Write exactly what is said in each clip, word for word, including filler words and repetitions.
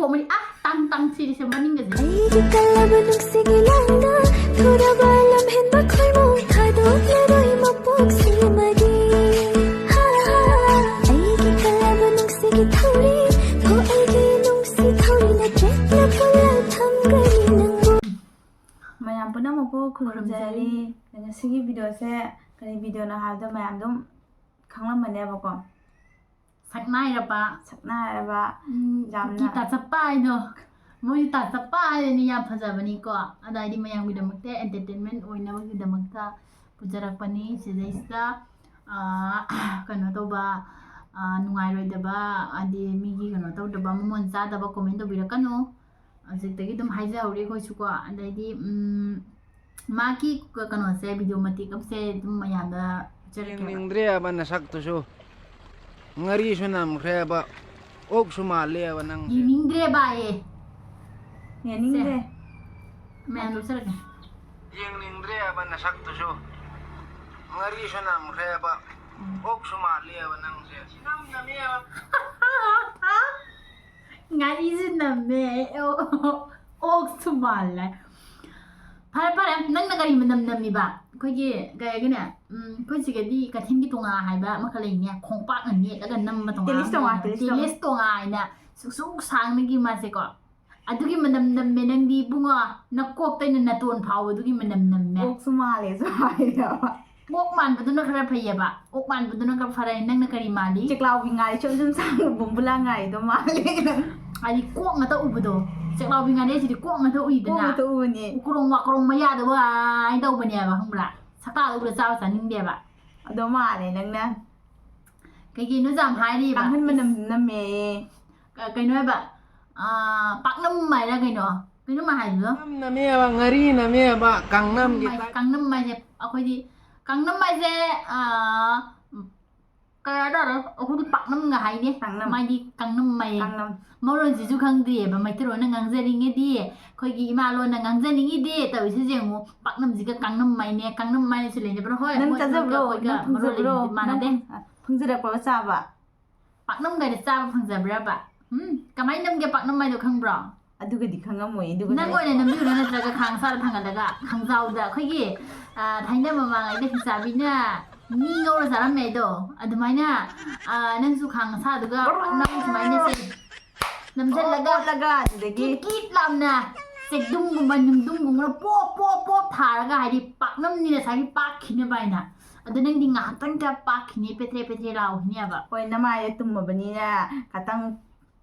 Comedy ꯑꯥ ꯇꯥꯡ ꯇꯥꯡ ꯁꯤꯔꯤꯁꯦ ꯃꯅꯤꯡꯒꯁꯦ꯫ ꯑꯩꯒꯤ ꯀꯜꯂꯕ ꯅꯨꯡꯁꯤꯒꯤ ꯂꯥꯡꯗ ꯊꯨꯔꯕ ꯂꯝꯍꯦꯟꯕ ꯈꯣꯏꯃꯨ ꯊꯥꯗꯣꯛꯂꯔꯣꯏ ꯃꯄꯣꯛꯁꯤꯃꯗꯤ꯫ ꯍꯥ, ꯍꯥ꯫ ꯑꯩꯒꯤ ꯀꯜꯂꯕ ꯅꯨꯡꯁꯤꯒꯤ ꯊꯧꯔꯤ, ꯍꯣ ꯑꯩꯒꯤ ꯅꯨꯡꯁꯤ ꯊꯧꯔꯤꯅ ꯆꯦꯠꯅ ꯄꯨꯜꯂ ꯊꯝꯒꯅꯤ ꯅꯪꯕꯨ꯫ ꯃꯌꯥꯝ ꯄꯨꯝꯅꯃꯛꯄꯨ ꯈꯨꯔꯨꯝꯖꯔꯤ꯫ ꯉꯁꯤꯒꯤ ꯚꯤꯗꯤꯑꯣꯁꯦ ꯀꯔꯤ ꯚꯤꯗꯤꯑꯣꯅꯣ ꯍꯥꯏꯕꯗꯣ ꯃꯌꯥꯝ ꯑꯗꯨꯝ ꯈꯪꯂꯝꯃꯅꯦꯕꯀꯣ꯫ ꯁꯛꯅꯥꯏꯔꯕ ꯁꯛꯅꯥꯏꯔꯕ ꯎꯝ, ꯌꯥꯝꯅ ꯀꯨꯀꯤ ꯇꯥꯆꯞꯄ ꯍꯥꯏꯗꯣ꯫ ꯃꯣꯏ ꯇꯥꯆꯞꯄ ꯍꯥꯏꯔꯅꯤ, ꯌꯥꯝ ꯐꯖꯕꯅꯤꯀꯣ꯫ ꯑꯗ ꯑꯩꯗꯤ ꯃꯌꯥꯝꯒꯤꯗꯃꯛꯇ, entertainment ꯑꯣꯏꯅꯕꯒꯤꯗꯃꯛꯇ ꯄꯨꯖꯔꯛꯄꯅꯤ꯫ ꯁꯤꯗꯩꯁꯤꯗ ꯑꯥ, ꯀꯩꯅꯣ ꯇꯧꯕ, ꯑꯥ, ꯅꯨꯡꯉꯥꯏꯔꯣꯏꯗꯕ, ꯍꯥꯏꯗꯤ ꯃꯤꯒꯤ ꯀꯩꯅꯣ ꯇꯧꯗꯕ, ꯃꯃꯣꯟ ꯆꯥꯗꯕ comment ꯇꯧꯕꯤꯔꯛꯀꯅꯨ꯫ ꯍꯧꯖꯤꯛꯇꯒꯤ ꯑꯗꯨꯝ ꯍꯥꯏꯖꯍꯧꯔꯤ ꯑꯩꯈꯣꯏꯁꯨꯀꯣ꯫ ꯑꯗꯩꯗꯤ ꯎꯝ, ꯃꯥꯒꯤ ꯀꯩꯅꯣꯁꯦ, ꯚꯤꯗꯤꯑꯣ ꯃꯇꯦꯛ ꯑꯃꯁꯦ ꯑꯗꯨꯝ ꯃꯌꯥꯝꯗ ꯎꯠꯆꯔꯛꯀꯦꯕ꯫ ꯌꯦꯡꯅꯤꯡꯗ꯭ꯔꯦꯕ ꯅꯁꯛꯇꯨꯁꯨ꯫ ꯉꯥꯔꯤꯁꯨ ꯅꯝꯈ꯭ꯔꯦꯕ꯫ ꯑꯣꯛꯁꯨ ꯃꯥꯜꯂꯦꯕ ꯅꯪꯁꯦ꯫ ꯌꯦꯡꯅꯤꯡꯗ꯭ꯔꯦ ꯚꯥꯏꯌꯦ꯫ ꯌꯦꯡꯅꯤꯡꯗꯦ꯫ ꯃꯌꯥꯝ ꯎꯠꯆꯔꯛꯀꯦ꯫ ꯌꯦꯡꯅꯤꯡꯗ꯭ꯔꯦꯕ ꯅꯁꯛꯇꯨꯁꯨ꯫ ꯉꯥꯔꯤꯁꯨ ꯅꯝꯈ꯭ꯔꯦꯕ꯫ ꯑꯣꯛꯁꯨ ꯃꯥꯜꯂꯦꯕ ꯅꯪꯁꯦ꯫ ꯉꯥꯔꯤꯁꯨ ꯅꯝꯃꯦ꯫ ꯑꯣ, ꯑꯣꯛꯁꯨ ꯃꯥꯜꯂꯦ꯫ ꯐꯔꯦ ꯐꯔꯦ, ꯅꯪꯅ ꯀꯔꯤ ꯃꯅꯝ ꯅꯝꯃꯤꯕ? ꯑꯩꯈꯣꯏꯒꯤ ꯀꯩ ꯍꯥꯏꯒꯦꯅꯦ, ꯎꯝ, ꯑꯩꯈꯣꯏ ꯁꯤꯒꯗꯤ ꯀꯩꯊꯦꯜꯒꯤ ꯇꯣꯉꯥ ꯍꯥꯏꯕ ꯑꯃꯈꯛ ꯂꯩꯅꯦ, ꯈꯣꯡꯄꯥꯛꯅ ꯅꯦꯠꯂꯒ ꯅꯝꯕ ꯇꯣꯉꯥ ꯇꯦꯂꯤꯁ ꯑꯃ ꯇꯣꯉꯥ, ꯂꯩꯅꯦ꯫ ꯇꯦꯂꯤꯁ ꯇꯣꯉꯥ꯫ ꯇꯦꯂꯤꯁ ꯇꯣꯉꯥ ꯍꯥꯏꯅ ꯁꯨꯛꯁꯨꯛ ꯁꯥꯡꯅꯒꯤ ꯃꯥꯁꯦꯀꯣ꯫ ꯑꯗꯨꯒꯤ ꯃꯅꯝ ꯅꯝꯃꯦ ꯅꯪꯗꯤ ꯏꯕꯨꯡꯉꯣ, ꯅꯀꯣꯛꯇꯩꯅ ꯅꯥꯇꯣꯟ ꯐꯥꯎꯕ ꯑꯗꯨꯒꯤ ꯃꯅꯝ ꯅꯝꯃꯦ꯫ ꯑꯣꯛꯁꯨ ꯃꯥꯜꯂꯦꯁꯨ ꯍꯥꯏꯔꯕ꯫ ꯑꯣꯛ ꯃꯥꯟꯕꯗꯨꯅ ꯈꯔ ꯐꯩꯌꯦꯕ, ꯑꯣꯛ ꯃꯥꯟꯕꯗꯨꯅ ꯈꯔ ꯐꯔꯦ꯫ ꯅꯪꯅ ꯀꯔꯤ ꯃꯥꯜꯂꯤ? ꯆꯦꯛꯂꯥꯎꯕꯤ ꯉꯥꯔꯤ ꯁꯨꯝ ꯁꯨꯝ ꯁꯥꯡꯕ ꯕꯨꯝꯕꯨꯂꯥ ꯉꯥꯔꯤꯗꯣ ꯃꯥꯜꯂꯦ ꯅꯪ꯫ ꯍꯥꯏꯗꯤ ꯀꯣꯛ ꯉꯥꯛꯇ ꯎꯕꯗꯣ, ꯆꯦꯛꯂꯥꯎꯕꯤ ꯉꯥꯔꯤꯁꯤꯗꯤ ꯀꯣꯛ ꯉꯥꯛꯇ ꯀꯣꯛ ꯎꯏꯗꯅ꯫ ꯉꯥꯛꯇ ꯎꯕꯅꯦ꯫ ꯎꯀ꯭ꯔꯣꯡ ꯋꯥꯀ꯭ꯔꯣꯡ ꯃꯌꯥꯗ ꯋꯥꯏ ꯇꯧꯕꯅꯦꯕ, ꯈꯪꯕ꯭ꯔꯥ? ꯁꯛꯇꯥꯗꯣ ꯎꯕꯗ ꯆꯥꯕ ꯆꯥꯅꯤꯡꯗꯦꯕ꯫ ꯑꯗꯣ ꯃꯥꯜꯂꯦ ꯅꯪꯅ꯫ ꯀꯩꯒꯤꯅꯣ ꯌꯥꯝ ꯍꯥꯏꯔꯤꯕ? ꯀꯥꯡꯍꯟ ꯃꯅꯝ ꯅꯝꯃꯦ꯫ ꯀ-, ꯀꯩꯅꯣ ꯍꯥꯏꯕ, ꯑꯥ, ꯄꯥꯛꯅꯝ ꯍꯥꯏꯔ ꯀꯩꯅꯣ, ꯀꯩꯅꯣꯝꯃ ꯍꯥꯏꯕꯗꯣ꯫ ꯅꯝ ꯅꯝꯃꯦꯕ, ꯉꯥꯔꯤ ꯅꯝꯃꯦꯕ, ꯀꯥꯡꯅꯝꯒꯤ ꯀꯥꯡꯅꯝ ꯍꯥꯏꯁꯦ, ꯑꯩꯈꯣꯏꯗꯤ ꯀꯥꯡꯅꯝ ꯍꯥꯏꯁꯦ, ꯑꯥ, ꯀꯩ ꯍꯥꯏꯇꯥꯔꯦ, ꯑꯩꯈꯣꯏꯗꯤ ꯄꯥꯛꯅꯝꯒ ꯍꯥꯏꯅꯦ꯫ ꯄꯥꯛꯅꯝ꯫ ꯃꯥꯗꯤ ꯀꯥꯡꯅꯝ ꯍꯥꯏꯌꯦ꯫ ꯀꯥꯡꯅꯝ꯫ ꯃꯔꯣꯟꯁꯤꯁꯨ ꯈꯪꯗ꯭ꯔꯤꯑꯕ, ꯃꯩꯇꯩꯂꯣꯟꯅ ꯉꯥꯡꯖꯅꯤꯡꯉꯤꯗꯤ, ꯑꯩꯈꯣꯏꯒꯤ ꯏꯃꯥ ꯂꯣꯟꯅ ꯉꯥꯡꯖꯅꯤꯡꯉꯤꯗꯤ ꯇꯧꯔꯤꯁꯦ ꯌꯦꯡꯉꯨ꯫ ꯄꯥꯛꯅꯝꯁꯤꯒ ꯀꯥꯡꯅꯝ ꯍꯥꯏꯅꯦ, ꯀꯥꯡꯅꯝ ꯍꯥꯏꯅꯁꯨ ꯂꯩꯅꯕ꯭ꯔꯥ? ꯍꯣꯏ, ꯅꯪ ꯃꯣꯏ ꯆꯥꯖꯕ꯭ꯔꯣ? ꯑꯩꯈꯣꯏꯒ ꯅꯪ ꯃꯔꯣꯟ ꯐꯪꯖꯕ꯭ꯔꯣ? ꯂꯩꯕꯗꯤ ꯃꯥꯟꯅꯗꯦ꯫ ꯅꯪ ꯐꯪꯖꯔꯛꯄ꯭ꯔꯣ ꯆꯥꯕ? ꯄꯥꯛꯅꯝꯒꯗꯤ ꯆꯥꯕ ꯐꯪꯖꯕ꯭ꯔꯕ? ꯎꯝ, ꯀꯃꯥꯏꯅ ꯅꯝꯒꯦ ꯄꯥꯛꯅꯝ ꯍꯥꯏꯗꯣ ꯈꯪꯕ꯭ꯔꯣ? ꯑꯗꯨꯒꯗꯤ ꯈꯪꯉꯝꯃꯣꯏ꯫ ꯑꯗꯨꯒ ꯅꯪ ꯑꯣꯏꯅ ꯅꯝꯕꯤꯔꯣ, ꯅꯠꯇ꯭ꯔꯒ ꯈꯥꯡ ꯁꯥꯔ ꯊꯥꯡꯒꯠꯂꯒ ꯈꯥꯡꯖꯥꯎꯗ ꯑꯩꯈꯣꯏꯒꯤ, ꯑ, ꯊꯥꯏꯅ ꯃꯃꯥꯡꯉꯩꯗ ꯍꯤꯡꯆꯥꯕꯤꯅ ꯃꯤ ꯉꯧꯔ ꯆꯥꯔꯝꯃꯦ ꯑꯗꯣ, ꯑꯗꯨꯃꯥꯏꯅ, ꯑ, ꯅꯪꯁꯨ ꯈꯥꯡ ꯁꯥꯗꯨꯒ ꯄꯥꯛꯅꯝ ꯁꯨꯃꯥꯏꯅ ꯁꯦ ꯅꯝꯁꯤꯜꯂꯒ ꯑꯣꯠꯂꯒ ꯑꯗꯨꯗꯒꯤ ꯀꯤꯠ ꯀꯤꯠ ꯂꯥꯎꯅ ꯆꯦꯛꯗꯨꯝꯒꯨꯝꯕ ꯅꯨꯡꯗꯨꯝꯒꯨꯝꯕ ꯄꯣꯞ ꯄꯣꯞ ꯄꯣꯞ ꯊꯥꯔꯒ, ꯍꯥꯏꯗꯤ ꯄꯥꯛꯅꯝꯅꯤ ꯉꯁꯥꯏꯒꯤ ꯄꯥꯛꯈꯤꯅꯕ ꯍꯥꯏꯅ꯫ ꯑꯗꯣ ꯅꯪꯗꯤ ꯉꯥꯏꯍꯥꯛꯇꯪ ꯈꯔ ꯄꯥꯛꯈꯤꯅꯤ, ꯄꯦꯇ꯭ꯔꯦ ꯄꯦꯇ꯭ꯔꯦ ꯂꯥꯎꯈꯤꯅꯦꯕ꯫ ꯍꯣꯏ, ꯅꯃꯥꯏꯗ ꯇꯨꯝꯃꯕꯅꯤꯅ ꯈꯇꯪ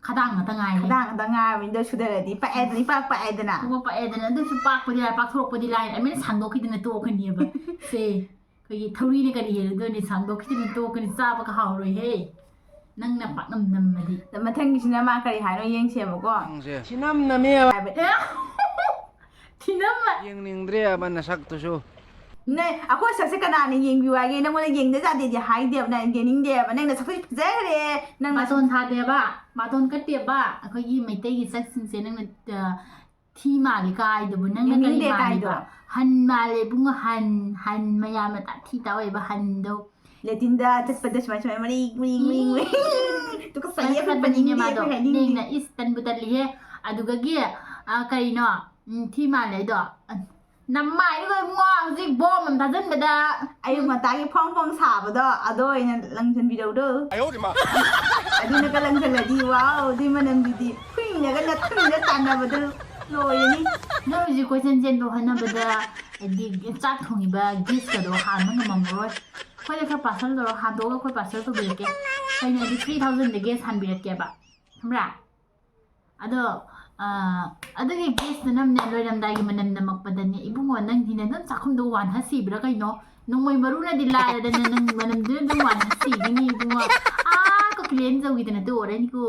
ꯈꯗꯥꯡ ꯉꯥꯛꯇ ꯉꯥꯏꯔꯦ꯫ ꯈꯗꯥꯡ ꯈꯛꯇꯪ ꯉꯥꯏꯔꯕꯅꯤꯅ ꯁꯨꯗꯔꯗꯤ ꯄꯥꯛꯑꯦꯗꯅ, ꯏꯄꯥꯛ ꯄꯥꯛꯑꯦꯗꯅ꯫ ꯄꯨꯡꯄꯥꯛ ꯄꯥꯛꯑꯦꯗꯅ꯫ ꯑꯗꯨꯁꯨ ꯄꯥꯛꯄꯗꯤ ꯂꯥꯏ, ꯄꯥꯛꯊꯣꯔꯛꯄꯗꯤ ꯂꯥꯏ꯫ ꯑꯃꯅ ꯁꯥꯡꯗꯣꯛꯈꯤꯗꯅ ꯇꯣꯛꯀꯅꯤꯕ꯫ ꯁꯦ, ꯑꯩꯈꯣꯏꯒꯤ ꯊꯧꯔꯤꯅ ꯀꯔꯤ ꯍꯦꯜꯂꯨꯗꯣꯏꯅꯤ? ꯁꯥꯡꯗꯣꯛꯈꯤꯗꯅ ꯇꯣꯛꯀꯅꯤ, ꯆꯥꯕꯒ ꯍꯥꯎꯔꯣꯏꯍꯦ꯫ ꯅꯪꯅ ꯄꯥꯛꯅꯝ ꯅꯝꯃꯗꯤ꯫ ꯑꯗ ꯃꯊꯪꯒꯤꯁꯤꯅ ꯃꯥ ꯀꯔꯤ ꯍꯥꯏꯅꯣ ꯌꯦꯡꯁꯦꯕꯀꯣ꯫ ꯅꯪꯁꯦ ꯊꯤꯅꯝꯅꯃꯦꯕ ꯍꯥꯏꯕ꯫ ꯑꯦ? ꯊꯤꯅꯝꯃ? ꯌꯦꯡꯅꯤꯡꯗ꯭ꯔꯦꯕ ꯅꯁꯛꯇꯨꯁꯨ꯫ ꯅ ꯑꯩꯈꯣꯏ ꯁꯛꯁꯦ ꯀꯅꯥꯅ ꯌꯦꯡꯕꯤꯌꯨ ꯍꯥꯏꯒꯦ? ꯅꯪꯉꯣꯟꯗ ꯌꯦꯡꯗ ꯌꯥꯗꯦꯗꯤ ꯍꯥꯏꯗꯦꯕ, ꯅꯪ ꯌꯦꯡꯅꯤꯡꯗꯦꯕ꯫ ꯅꯪ ꯅꯁꯛꯇꯨ ꯐꯖꯈ꯭ꯔꯦ꯫ ꯅꯪ ꯅꯁꯛ ꯕꯥꯇꯣꯟ ꯊꯥꯗꯦꯕ, ꯕꯥꯇꯣꯟ ꯀꯠꯇꯦꯕ꯫ ꯑꯩꯈꯣꯏꯒꯤ ꯃꯩꯇꯩꯒꯤ ꯁꯛꯁꯤꯡꯁꯦ ꯅꯪꯅ, ꯑ, ꯊꯤ ꯃꯥꯜꯂꯦ ꯀꯥꯏꯗꯨꯕꯨ ꯅꯪꯅ ꯀꯔꯤ ꯌꯦꯡꯅꯤꯡꯗꯦ ꯃꯥꯜꯂꯤꯕ? ꯀꯥꯏꯗꯣ꯫ ꯍꯟ ꯃꯥꯜꯂꯦ ꯏꯕꯨꯡꯉꯣ, ꯍꯟ, ꯍꯟ ꯃꯌꯥꯝꯅ ꯇꯥꯊꯤ ꯇꯥꯑꯣꯏꯕ ꯍꯟꯗꯣ꯫ ꯂꯦꯇꯤꯟꯗ ꯆꯠꯄꯗ ꯁꯨꯃꯥꯏ ꯁꯨꯃꯥꯏ ꯃꯔꯤꯡ ꯃꯔꯤꯡ ꯃꯔꯤꯡ ꯃꯔꯤꯡ꯫ ꯇꯨꯀꯠꯆꯩꯌꯦ, ꯑꯩꯈꯣꯏ ꯆꯠꯄꯅꯤꯅꯦ ꯄꯟꯅꯤꯡꯗꯦ, ꯃꯥꯗꯣ꯫ ꯑꯩꯈꯣꯏ ꯍꯥꯏꯅꯤꯡꯗꯦ꯫ ꯅꯦꯡꯅ ꯏꯁ ꯇꯟꯕꯨ ꯇꯜꯂꯤꯍꯦ꯫ ꯑꯗꯨꯒꯒꯤ, ꯑ, ꯀꯔꯤꯅꯣ? ꯎꯝ, ꯊꯤ ꯃꯥꯜꯂꯦ ꯑꯩꯗꯣ꯫ ꯅꯃꯥꯏꯗꯨꯒ ꯏꯕꯨꯡꯉꯣ, ꯍꯧꯖꯤꯛ ꯕꯣꯝ ꯑꯃ ꯊꯥꯖꯤꯟꯕꯗ꯫ ꯑꯌꯨꯛ ꯉꯟꯇꯥꯒꯤ ꯐꯣꯡ ꯐꯣꯡ ꯁꯥꯕꯗꯣ ꯑꯗꯣ ꯑꯣꯏꯅ ꯂꯪꯁꯤꯟꯕꯤꯔꯧꯗꯣ꯫ ꯑꯗꯨꯅꯒ ꯂꯪꯁꯤꯜꯂꯗꯤ, ꯋꯥꯎ, ꯑꯗꯨꯏ ꯃꯅꯝꯗꯨꯗꯤ ꯍꯨꯏꯅꯒ ꯅꯠꯇꯨꯅꯒ ꯇꯥꯟꯅꯕꯗ ꯂꯣꯏꯔꯅꯤ꯫ ꯅꯣꯏ ꯍꯧꯖꯤꯛ ꯀꯣꯏꯆꯦꯟ ꯆꯦꯟꯕ ꯍꯣꯠꯅꯕꯗ ꯍꯥꯏꯗꯤ ꯆꯥꯛ ꯊꯣꯡꯉꯤꯕ ꯒꯦꯁꯀꯗꯣ ꯍꯥꯟꯕ ꯉꯝꯃꯝꯃꯔꯣꯏ꯫ ꯑꯩꯈꯣꯏꯗ ꯈꯔ ꯄꯥꯔꯁꯦꯜ ꯇꯧꯔꯣ, ꯍꯥꯟꯗꯣꯛꯑꯒ ꯑꯩꯈꯣꯏ ꯄꯥꯔꯁꯦꯜ ꯇꯧꯕꯤꯔꯛꯀꯦ꯫ ꯑꯩꯅ ꯍꯥꯏꯗꯤ ꯊ꯭ꯔꯤ ꯊꯥꯎꯖꯟꯗ ꯒꯦꯁ ꯍꯥꯟꯕꯤꯔꯛꯀꯦꯕ, ꯈꯪꯕ꯭ꯔꯥ? ꯑꯗꯣ, ꯑ, ꯑꯗꯨꯒꯤ ꯒꯦꯁꯇꯨꯅꯅꯦ ꯂꯣꯏꯔꯝꯗꯥꯏꯒꯤ ꯃꯅꯝ ꯅꯝꯃꯛꯄꯗꯅꯦ, ꯏꯕꯨꯡꯉꯣ, ꯅꯪꯗꯤꯅꯦ ꯑꯗꯨꯝ ꯆꯥꯛꯈꯨꯝꯗꯣ ꯋꯥꯟꯊ ꯁꯤꯕ꯭ꯔꯥ ꯀꯩꯅꯣ? ꯅꯣꯡꯃꯩ ꯃꯔꯨꯅꯗꯤ ꯂꯥꯏꯔꯗꯅ ꯅꯪ ꯃꯅꯝꯗꯨꯅ ꯑꯗꯨꯝ ꯋꯥꯟꯊ ꯁꯤꯒꯅꯤ ꯏꯕꯨꯡꯉꯣ꯫ ꯑꯥ, ꯀꯣꯀꯤꯂꯦꯟ ꯆꯧꯈꯤꯗꯅ ꯇꯣꯔꯅꯤꯀꯣ꯫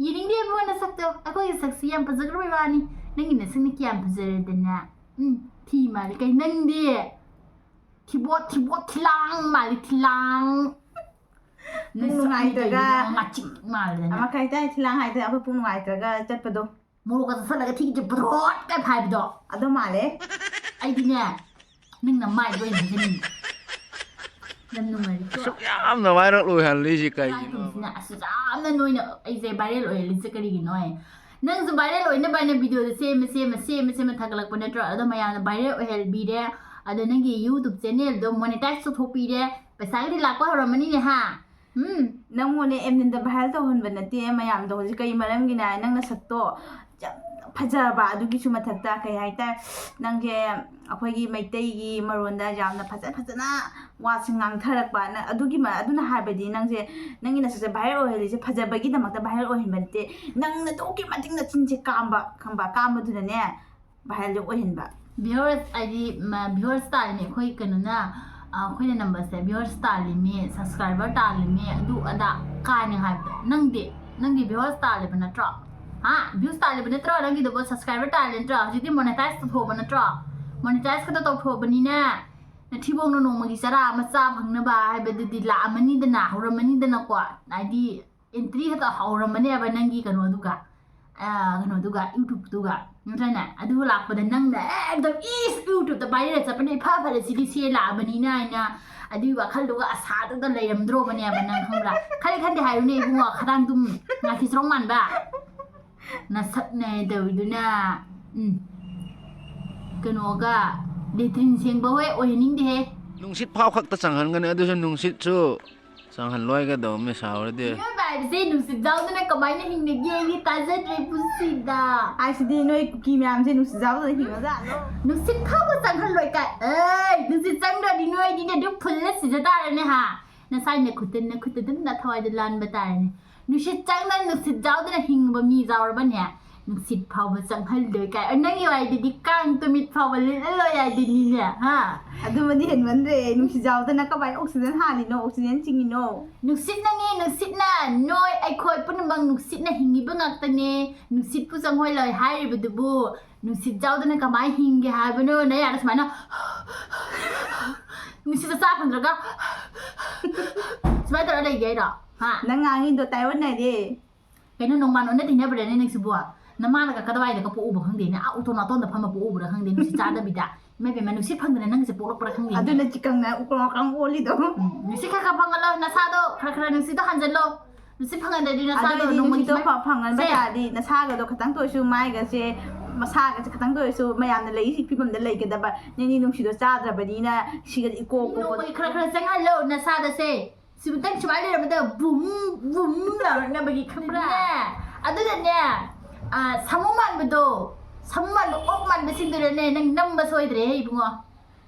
ꯌꯦꯡꯅꯤꯡꯗꯦ ꯏꯕꯨꯡꯉꯣ ꯅꯁꯛꯇꯣ꯫ ꯑꯩꯈꯣꯏꯒꯤ ꯁꯛꯁꯤ ꯌꯥꯝ ꯐꯖꯈ꯭ꯔꯕꯩ ꯋꯥꯅꯤ꯫ ꯅꯪꯒꯤ ꯅꯁꯛꯅ ꯀꯌꯥꯝ ꯐꯖꯔꯗꯅ? ꯎꯝ, ꯊꯤ ꯃꯥꯜꯂꯦ꯫ ꯀꯩ ꯅꯪꯗꯤ? ꯊꯤꯕꯣꯠ, ꯊꯤꯕꯣꯠ, ꯊꯤꯂꯥꯡ ꯃꯥꯜꯂꯦ, ꯊꯤꯂꯥꯡ꯫ ꯅꯨꯡꯉꯥꯏꯇ꯭ꯔꯒ ꯃꯆꯤꯡ ꯃꯥꯜꯂꯦꯅ꯫ ꯑꯃ ꯀꯩ ꯍꯥꯏꯇꯥꯔꯦ, ꯊꯤꯂꯥꯡ ꯍꯥꯏꯗꯅ ꯑꯩꯈꯣꯏ ꯄꯨꯛ ꯅꯨꯡꯉꯥꯏꯇ꯭ꯔꯒ ꯆꯠꯄꯗꯣ꯫ ꯃꯣꯔꯣꯛꯀ ꯆꯠꯁꯜꯂꯒ ꯊꯤꯒꯤꯁꯦ ꯕ꯭ꯔꯣꯠ ꯀꯥꯏ ꯐꯥꯏꯕꯗꯣ꯫ ꯑꯗꯣ ꯃꯥꯜꯂꯦ꯫ ꯑꯩꯗꯤꯅꯦ, ꯅꯪꯅ ꯃꯥꯏꯗ ꯑꯣꯏꯅ ꯍꯥꯏꯖꯅꯤꯡꯉꯤ꯫ ꯌꯥꯝ ꯅꯨꯡꯉꯥꯏꯔꯤꯀꯣ? ꯑꯁꯨꯛ ꯌꯥꯝꯅ viral ꯑꯣꯏꯍꯜꯂꯤꯁꯤ ꯀꯩꯒꯤꯅꯣ? ꯏꯀꯥꯏꯒꯨꯝꯁꯤꯅ ꯑꯁꯨꯛ ꯌꯥꯝꯅ ꯅꯣꯏꯅ ꯑꯩꯁꯦ viral ꯑꯣꯏꯍꯜꯂꯤꯁꯦ ꯀꯔꯤꯒꯤꯅꯣ? ꯅꯪꯁꯨ viral ꯑꯣꯏꯅꯕ ꯍꯥꯏꯅ videoꯗ ꯁꯦꯝꯃ ꯁꯦꯝꯃ ꯁꯦꯝꯃ ꯁꯦꯝꯃ ꯊꯥꯒꯠꯂꯛꯄ ꯅꯠꯇ꯭ꯔꯣ? ꯑꯗꯣ ꯃꯌꯥꯝꯅ viral ꯑꯣꯏꯍꯜꯕꯤꯔꯦ꯫ ꯑꯗꯣ ꯅꯪꯒꯤ YouTube channelꯗꯣ monetize ꯇꯧꯊꯣꯛꯄꯤꯔꯦ꯫ ꯄꯩꯁꯥꯒꯗꯤ ꯂꯥꯛꯄ ꯍꯧꯔꯝꯃꯅꯤꯅꯦ ꯍꯥ? ꯎꯝ. ꯅꯪꯕꯨꯅꯦ ꯑꯦꯝꯅꯤꯟꯗ viral ꯇꯧꯍꯟꯕ ꯅꯠꯇꯦ ꯃꯌꯥꯝꯗꯣ꯫ ꯍꯧꯖꯤꯛ ꯀꯩ ꯃꯔꯝꯒꯤꯅꯦ ꯍꯥꯏ, ꯅꯪ ꯅꯁꯛꯇꯣ ꯌꯥꯝ ꯐꯖꯕ, ꯑꯗꯨꯒꯤꯁꯨ ꯃꯊꯛꯇ ꯀꯩ ꯍꯥꯏꯇꯥꯔꯦ, ꯅꯪꯁꯦ ꯑꯩꯈꯣꯏꯒꯤ ꯃꯩꯇꯩꯒꯤ ꯃꯔꯣꯟꯗ ꯌꯥꯝꯅ ꯐꯖ ꯐꯖꯅ ꯋꯥꯁꯦ ꯉꯥꯡꯊꯔꯛꯄ, ꯅ-, ꯑꯗꯨꯒꯤ ꯃ-, ꯑꯗꯨꯅ ꯍꯥꯏꯕꯗꯤ ꯅꯪꯁꯦ, ꯅꯪꯒꯤ ꯅꯁꯛꯁꯦ viral ꯑꯣꯏꯍꯜꯂꯤꯁꯦ ꯐꯖꯕꯒꯤꯗꯃꯛꯇ viral ꯑꯣꯏꯍꯟꯕ ꯅꯠꯇꯦ꯫ ꯅꯪꯅ ꯑꯗꯨꯛꯀꯤ ꯃꯇꯤꯛ ꯅꯆꯤꯟꯁꯦ ꯀꯥꯝꯕ, ꯈꯪꯕ, ꯀꯥꯝꯕꯗꯨꯅꯅꯦ viral ꯑꯣꯏꯍꯟꯕ꯫ Viewers ꯍꯥꯏꯗꯤ viewers ꯇꯥꯜꯂꯤꯅꯦ ꯑꯩꯈꯣꯏ ꯀꯩꯅꯣꯅ, ꯑ, ꯑꯩꯈꯣꯏꯅ ꯅꯝꯕꯁꯦ viewers ꯇꯥꯜꯂꯤꯃꯤ, subscriber ꯇꯥꯜꯂꯤꯃꯤ, ꯑꯗꯨ ꯑꯗꯥ ꯀꯥꯏꯅ ꯍꯥꯏꯕꯗꯣ꯫ ꯅꯪꯗꯤ, ꯅꯪꯗꯤ viewers ꯇꯥꯜꯂꯤꯕ ꯅꯠꯇ꯭ꯔꯣ? ꯍꯥ? Views ꯇꯥꯜꯂꯤꯕ ꯅꯠꯇ꯭ꯔꯣ? ꯅꯪꯒꯤꯗꯨꯕꯨ subscriber ꯇꯥꯜꯂꯤ ꯅꯠꯇ꯭ꯔꯣ? ꯍꯧꯖꯤꯛꯇꯤ monetize ꯇꯧꯊꯣꯛꯑꯕ ꯅꯠꯇ꯭ꯔꯣ? Monetize ꯈꯛꯇ ꯇꯧꯊꯣꯛꯑꯕꯅꯤꯅ ꯅꯊꯤꯕꯣꯡꯅ ꯅꯣꯡꯃꯒꯤ ꯆꯔꯥ ꯑꯃ ꯆꯥ ꯐꯪꯅꯕ ꯍꯥꯏꯕꯗꯨꯗꯤ ꯂꯥꯛꯑꯝꯃꯅꯤꯗꯅ, ꯍꯧꯔꯝꯃꯅꯤꯗꯅꯀꯣ꯫ ꯍꯥꯏꯗꯤ entry ꯈꯛꯇ ꯍꯧꯔꯝꯃꯅꯦꯕ ꯅꯪꯒꯤ ꯀꯩꯅꯣꯗꯨꯒ, ꯑ, ꯀꯩꯅꯣꯗꯨꯒ, YouTubeꯇꯨꯒ, ꯅꯠꯇ꯭ꯔꯅꯦ? ꯑꯗꯨ ꯂꯥꯛꯄꯗ ꯅꯪꯅ ꯑꯦ, ꯑꯦꯛꯗꯝ ꯏꯁ YouTubeꯇ viral ꯆꯠꯄꯅ ꯏꯐ ꯐꯔꯦ ꯁꯤꯗꯤ ꯁꯦ ꯂꯥꯛꯑꯕꯅꯤꯅ ꯍꯥꯏꯅ ꯑꯗꯨꯒꯤ ꯋꯥꯈꯜꯗꯨꯒ ꯑꯁꯥꯗꯨꯗ ꯂꯩꯔꯝꯗ꯭ꯔꯣꯕꯅꯦꯕ ꯅꯪ, ꯈꯪꯕ꯭ꯔꯥ? ꯈꯜꯂꯤ ꯈꯟꯗꯦ ꯍꯥꯏꯔꯨꯅꯦ ꯏꯕꯨꯡꯉꯣ, ꯈꯗꯥꯡꯗꯨꯝ ꯉꯥꯀꯤ ꯁꯣꯔꯣꯡ ꯃꯥꯟꯕ꯫ ꯅꯁꯛꯅꯦ ꯇꯧꯔꯤꯗꯨꯅ, ꯎꯝ, ꯀꯩꯅꯣꯒ, latrine ꯁꯦꯡꯕ ꯍꯣꯏ ꯑꯣꯏꯍꯟꯅꯤꯡꯗꯦꯍꯦ꯫ ꯅꯨꯡꯁꯤꯠ ꯐꯥꯎ ꯈꯛꯇ ꯆꯪꯍꯟꯒꯅꯤ, ꯑꯗꯨꯁꯨ ꯅꯨꯡꯁꯤꯠꯁꯨ ꯆꯪꯍꯜꯂꯣꯏꯒꯗꯧꯕꯅꯤ ꯁꯥꯎꯔꯗꯤ꯫ ꯃꯤꯑꯣꯏꯕ ꯍꯥꯏꯕꯁꯦ ꯅꯨꯡꯁꯤꯠ ꯌꯥꯎꯗꯅ ꯀꯃꯥꯏꯅ ꯍꯤꯡꯅꯒꯦ? ꯑꯩꯗꯤ ꯇꯥꯖꯗ꯭ꯔꯦ ꯄꯨꯟꯁꯤꯗ꯫ ꯍꯥꯏꯁꯤꯗꯤ ꯅꯣꯏ ꯀꯨꯀꯤ ꯃꯌꯥꯝꯁꯦ ꯅꯨꯡꯁꯤꯠ ꯌꯥꯎꯗꯅ ꯍꯤꯡꯉꯖꯥꯠꯂꯣ? ꯅꯨꯡꯁꯤꯠ ꯐꯥꯎꯕ ꯆꯪꯍꯜꯂꯣꯏ ꯀꯥꯏ꯫ ꯑꯦ, ꯅꯨꯡꯁꯤꯠ ꯆꯪꯗ꯭ꯔꯗꯤ ꯅꯣꯏꯗꯤꯅꯦ ꯑꯗꯨꯝ ꯐꯨꯜꯂ ꯁꯤꯖ ꯇꯥꯔꯦꯅꯦ ꯍꯥ꯫ ꯅꯁꯥꯏ ꯅꯈꯨꯠꯇ, ꯅꯈꯨꯠꯇ ꯑꯗꯨꯝ ꯅꯊꯋꯥꯏꯗ ꯂꯥꯟꯕ ꯇꯥꯔꯦꯅꯦ꯫ ꯅꯨꯡꯁꯤꯠ ꯆꯪꯗꯅ ꯅꯨꯡꯁꯤꯠ ꯌꯥꯎꯗꯅ ꯍꯤꯡꯕ ꯃꯤ ꯌꯥꯎꯔꯕꯅꯦ꯫ ꯅꯨꯡꯁꯤꯠ ꯐꯥꯎꯕ ꯆꯪꯍꯜꯂꯣꯏ ꯀꯥꯏ꯫ ꯑꯦ, ꯅꯪꯒꯤ ꯋꯥꯔꯤꯗꯨꯗꯤ ꯀꯥꯡ ꯇꯨꯃꯤꯠ ꯐꯥꯎꯕ ꯂꯤꯠꯍꯜꯂꯣꯏ ꯍꯥꯏꯗꯨꯅꯤꯅꯦ ꯍꯥ꯫ ꯑꯗꯨꯃꯗꯤ ꯍꯦꯟꯃꯟꯗ꯭ꯔꯦ꯫ ꯅꯨꯡꯁꯤꯠ ꯌꯥꯎꯗꯅ ꯀꯃꯥꯏꯅ oxygen ꯍꯥꯜꯂꯤꯅꯣ, oxygen ꯆꯤꯡꯉꯤꯅꯣ? ꯅꯨꯡꯁꯤꯠꯅꯅꯦ, ꯅꯨꯡꯁꯤꯠꯅ꯫ ꯅꯣꯏ ꯑꯩꯈꯣꯏ ꯄꯨꯝꯅꯃꯛ ꯅꯨꯡꯁꯤꯠꯅ ꯍꯤꯡꯉꯤꯕ ꯉꯥꯛꯇꯅꯦ꯫ ꯅꯨꯡꯁꯤꯠꯄꯨ ꯆꯪꯍꯜꯂꯣꯏ ꯍꯥꯏꯔꯤꯕꯗꯨꯕꯨ ꯅꯨꯡꯁꯤꯠ ꯌꯥꯎꯗꯅ ꯀꯃꯥꯏꯅ ꯍꯤꯡꯒꯦ ꯍꯥꯏꯕꯅꯣ? ꯅꯌꯥꯗ ꯁꯨꯃꯥꯏꯅ ꯅꯨꯡꯁꯤꯠ ꯆꯥ ꯐꯪꯗ꯭ꯔꯒ ꯁꯨꯃꯥꯏꯅ ꯇꯧꯔ ꯂꯩꯒꯦ ꯍꯥꯏꯔꯣ? ꯍꯥ? ꯅꯪ ꯉꯥꯡꯉꯤꯗꯣ ꯇꯥꯏꯑꯣꯟꯅꯔꯦ꯫ ꯀꯩꯅꯣ, ꯅꯣꯡꯃꯥꯟ ꯑꯣꯟꯅ ꯇꯩꯅꯕ꯭ꯔꯅꯦ ꯅꯪꯁꯤꯕꯨ? ꯅꯃꯥꯅꯒ ꯀꯗꯥꯏꯗꯒ ꯄꯣꯛꯎꯕ ꯈꯪꯗꯦꯅꯦ, ꯑꯥ ꯎꯇꯣꯟ ꯅꯥꯇꯣꯟꯗ ꯐꯝꯃ ꯄꯣꯛꯎꯕ꯭ꯔꯥ ꯈꯪꯗꯦ, ꯅꯨꯡꯁꯤꯠ ꯆꯥꯗꯕꯤꯗ꯫ ꯃꯥꯏ ꯄꯦꯝꯃ, ꯅꯨꯡꯁꯤꯠ ꯐꯪꯗꯅ ꯅꯪꯁꯦ ꯄꯣꯛꯂꯛꯄ꯭ꯔꯥ ꯈꯪꯗꯦ꯫ ꯑꯗꯨꯅ ꯆꯤꯀꯪꯅ ꯎꯀ꯭ꯔꯣꯡ ꯎꯀ꯭ꯔꯣꯡ ꯑꯣꯜꯂꯤꯗꯣ꯫ ꯎꯝ, ꯅꯨꯡꯁꯤꯠ ꯈꯔ ꯈꯔ ꯐꯪꯍꯜꯂꯣ, ꯅꯁꯥꯗꯣ ꯈꯔ ꯈꯔ ꯅꯨꯡꯁꯤꯠꯇꯣ ꯍꯟꯖꯜꯂꯣ꯫ ꯅꯨꯡꯁꯤꯠ ꯐꯪꯍꯟꯗ꯭ꯔꯗꯤ ꯅꯁꯥꯗꯣ ꯑꯗꯨꯗꯤ ꯅꯣꯡꯃꯒꯤ ꯅꯨꯡꯁꯤꯠꯇꯣ ꯁꯨꯃꯥꯏ- ꯐ- ꯐꯪꯍꯟꯕ ꯁꯦ꯫ ꯇꯥꯔꯗꯤ ꯅꯁꯥꯒꯗꯣ ꯈꯇꯪꯇ ꯑꯣꯏꯔꯁꯨ, ꯃꯥꯏꯒꯁꯦ, ꯃꯁꯥꯒꯁꯦ ꯈꯇꯪꯇ ꯑꯣꯏꯔꯁꯨ ꯃꯌꯥꯝꯅ ꯂꯩꯔꯤ ꯐꯤꯕꯝꯗ ꯂꯩꯒꯗꯕ꯫ ꯅꯪꯗꯤ ꯅꯨꯡꯁꯤꯠꯇꯣ ꯆꯥꯗ꯭ꯔꯕꯅꯤꯅ ꯁꯤꯒꯗꯤ ꯏꯀꯣꯛ ꯀꯣꯛꯄꯗꯣ꯫ ꯅꯣꯡꯃꯒꯤ ꯈꯔ ꯈꯔ ꯆꯪꯍꯜꯂꯣ ꯅꯁꯥꯗꯁꯦ꯫ ꯁꯤꯕꯨꯇꯪ ꯁꯨꯃꯥꯏꯅ ꯂꯩꯔꯝꯕꯗ ꯕꯨꯝ ꯕꯨꯝ ꯂꯥꯎꯔꯛꯅꯕꯒꯤ, ꯈꯪꯕ꯭ꯔꯥ? ꯑꯗꯨꯅꯅꯦ, ꯑꯗꯨꯅꯅꯦ, ꯑ, ꯁꯥꯃꯨ ꯃꯥꯟꯕꯗꯣ, ꯁꯥꯃꯨ ꯃꯥꯟꯕ ꯑꯣꯛ ꯃꯥꯟꯕꯁꯤꯡꯗꯨꯗꯅꯦ ꯅꯪ ꯅꯝꯕ ꯁꯣꯏꯗ꯭ꯔꯦꯍꯦ ꯏꯕꯨꯡꯉꯣ꯫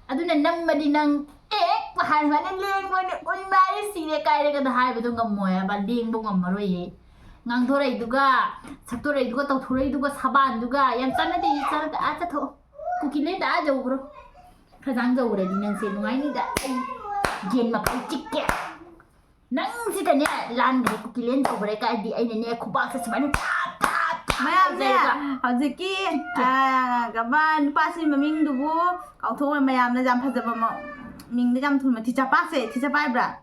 ꯑꯗꯨꯅ ꯅꯝꯕꯗꯤ ꯅꯪ ꯑꯦꯛ ꯍꯥꯏꯔ ꯁꯨꯃꯥꯏꯅ ꯂꯦꯡꯕꯅꯦ, "ꯑꯣꯏ ꯃꯥꯏ ꯁꯤꯔꯦ ꯀꯥꯏꯔꯦꯒꯗ" ꯍꯥꯏꯕꯗꯣ ꯉꯝꯃꯣꯏ ꯍꯥꯏꯕ, ꯂꯦꯡꯕ ꯉꯝꯃꯔꯣꯏꯌꯦ꯫ ꯉꯥꯡꯊꯣꯔꯛꯏꯗꯨꯒ, ꯁꯛꯇꯣꯔꯛꯏꯗꯨꯒ, ꯇꯧꯊꯣꯔꯛꯏꯗꯨꯒ, ꯁꯕꯥꯟꯗꯨꯒ ꯌꯥꯝ ꯆꯥꯟꯅꯗꯦ, ꯆꯥꯟꯅꯗꯦ꯫ ꯑꯥ ꯆꯠꯊꯣꯛꯑꯣ, ꯀꯨꯀꯤ ꯂꯦꯟꯗ ꯑꯥ ꯌꯧꯈ꯭ꯔꯣ꯫ ꯈꯔ ꯆꯥꯡ ꯌꯧꯈ꯭ꯔꯗꯤ ꯅꯪꯁꯦ ꯅꯨꯡꯉꯥꯏꯅꯤꯗ꯫ ꯑꯩ ꯌꯦꯟ ꯃꯄꯥꯟ ꯆꯤꯛꯀꯦ꯫ ꯅꯪꯁꯤꯗꯅꯦ ꯂꯥꯟꯈ꯭ꯔꯦ, ꯀꯨꯀꯤ ꯂꯦꯟ ꯇꯧꯈ꯭ꯔꯦ ꯀꯥꯏꯗꯤ ꯑꯩꯅꯅꯦ ꯈꯨꯕꯥꯛꯁꯦ ꯁꯨꯃꯥꯏꯅ ꯇꯥꯞ, ꯇꯥꯞ, ꯇꯥꯞ ꯃꯌꯥꯝꯁꯦ ꯇꯧꯔꯒ ꯍꯧꯖꯤꯛꯀꯤ, ꯑ, ꯀꯃꯥꯏ, ꯅꯨꯄꯥꯁꯤ ꯃꯃꯤꯡꯗꯨꯕꯨ ꯀꯥꯎꯊꯣꯛꯑꯣ, ꯃꯌꯥꯝꯅ ꯌꯥꯝ ꯐꯖꯕ ꯃ-, ꯃꯤꯡꯗ ꯌꯥꯝ ꯊꯨꯝꯕ ꯊꯤꯆꯥꯄꯥꯛꯁꯦ, ꯊꯤꯆꯥꯄꯥꯏꯕ꯭ꯔꯥ?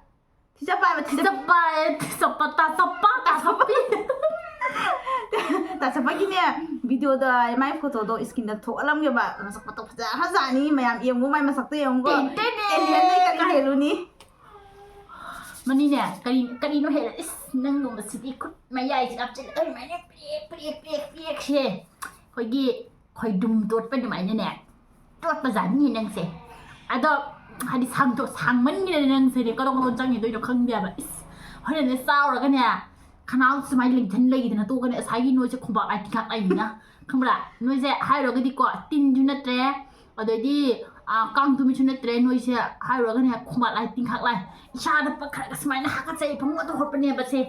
ꯊꯤꯆꯥꯄꯥꯏꯕ, ꯊꯤꯆꯥ- ꯊꯤꯆꯄꯥꯏ, ꯊꯤꯆꯄ, ꯇꯥꯆꯄ, ꯇꯥꯆꯄꯤ꯫ ꯇꯥꯆꯄꯒꯤꯅꯦ ꯚꯤꯗꯤꯑꯣꯗ ꯃꯥꯏ ꯐꯣꯇꯣꯗꯣ ꯏꯁꯀ꯭ꯔꯤꯟꯗ ꯊꯣꯛꯍꯜꯂꯝꯒꯦꯕ꯫ ꯃꯁꯛ ꯃꯇꯧ ꯐꯖꯈ꯭ꯔꯖꯥꯠꯅꯤ, ꯃꯌꯥꯝ ꯌꯦꯡꯉꯨ ꯃꯥꯏ ꯃꯁꯛꯇꯣ ꯌꯦꯡꯉꯨꯀꯣ꯫ Ten ten ten. ꯑꯦꯂꯤꯌꯟꯗꯩ ꯀꯛ ꯍꯦꯜꯂꯨꯅꯤ꯫ ꯃꯅꯤꯅꯦ, ꯀꯔꯤ, ꯀꯔꯤꯅꯣ ꯍꯦꯜꯂꯦ? ꯏꯁ, ꯅꯪꯒꯨꯝꯕꯁꯤꯗꯤ ꯈꯨꯠ ꯃꯌꯥꯏꯁꯤ ꯍꯥꯞꯆꯤꯜꯂꯒ ꯑꯗꯨꯃꯥꯏꯅ ꯄ꯭ꯔꯦꯛ, ꯄ꯭ꯔꯦꯛ, ꯄ꯭ꯔꯦꯛ, ꯄ꯭ꯔꯦꯛꯁꯦ꯫ ꯑꯩꯈꯣꯏꯒꯤ ꯈꯣꯏꯗꯨꯝ ꯇꯣꯠꯄ ꯑꯗꯨꯃꯥꯏꯅꯅꯦ, ꯇꯣꯠꯄ ꯖꯥꯠꯅꯤ ꯅꯪꯁꯦ꯫ ꯑꯗꯣ, ꯍꯥꯏꯗꯤ, ꯁꯥꯡꯗꯣ-, ꯁꯥꯡꯃꯟꯈꯤꯗꯅ ꯅꯪꯁꯦ ꯀꯗꯣꯝ ꯀꯗꯣꯝ ꯆꯪꯈꯤꯗꯣꯏꯅꯣ ꯈꯪꯗꯦꯕ꯫ ꯏꯁ, ꯍꯣꯔꯦꯟꯅꯦ ꯆꯥꯎꯔꯒꯅꯦ, ꯈꯅꯥꯎ ꯁꯨꯃꯥꯏꯅ ꯂꯤꯡꯊꯟ ꯂꯩꯈꯤꯗꯅ ꯇꯣꯛꯀꯅꯤ꯫ ꯉꯁꯥꯏꯒꯤ ꯅꯣꯏꯁꯦ ꯈꯣꯡꯕꯥꯛ ꯂꯥꯏ ꯇꯤꯟꯈꯥꯛ ꯂꯥꯏꯅꯤꯅ, ꯈꯪꯕ꯭ꯔꯥ? ꯅꯣꯏꯁꯦ ꯍꯥꯏꯔꯨꯔꯒꯗꯤꯀꯣ, ꯇꯤꯟꯁꯨ ꯅꯠꯇ꯭ꯔꯦ, ꯑꯗꯩꯗꯤ, ꯑ, ꯀꯥꯡ ꯇꯨꯃꯤꯠꯁꯨ ꯅꯠꯇ꯭ꯔꯦ꯫ ꯅꯣꯏꯁꯦ ꯍꯥꯏꯔꯨꯔꯒꯅꯦ, ꯈꯣꯡꯕꯥꯛ ꯂꯥꯏ ꯇꯤꯟꯈꯥꯛ ꯂꯥꯏ꯫ ꯏꯁꯥꯗ ꯄꯛꯈ꯭ꯔꯒ ꯁꯨꯃꯥꯏꯅ ꯍꯥꯀꯠꯆꯩ, ꯐꯃꯨꯡꯗ ꯍꯣꯠꯄꯅꯦꯕ ꯁꯦ꯫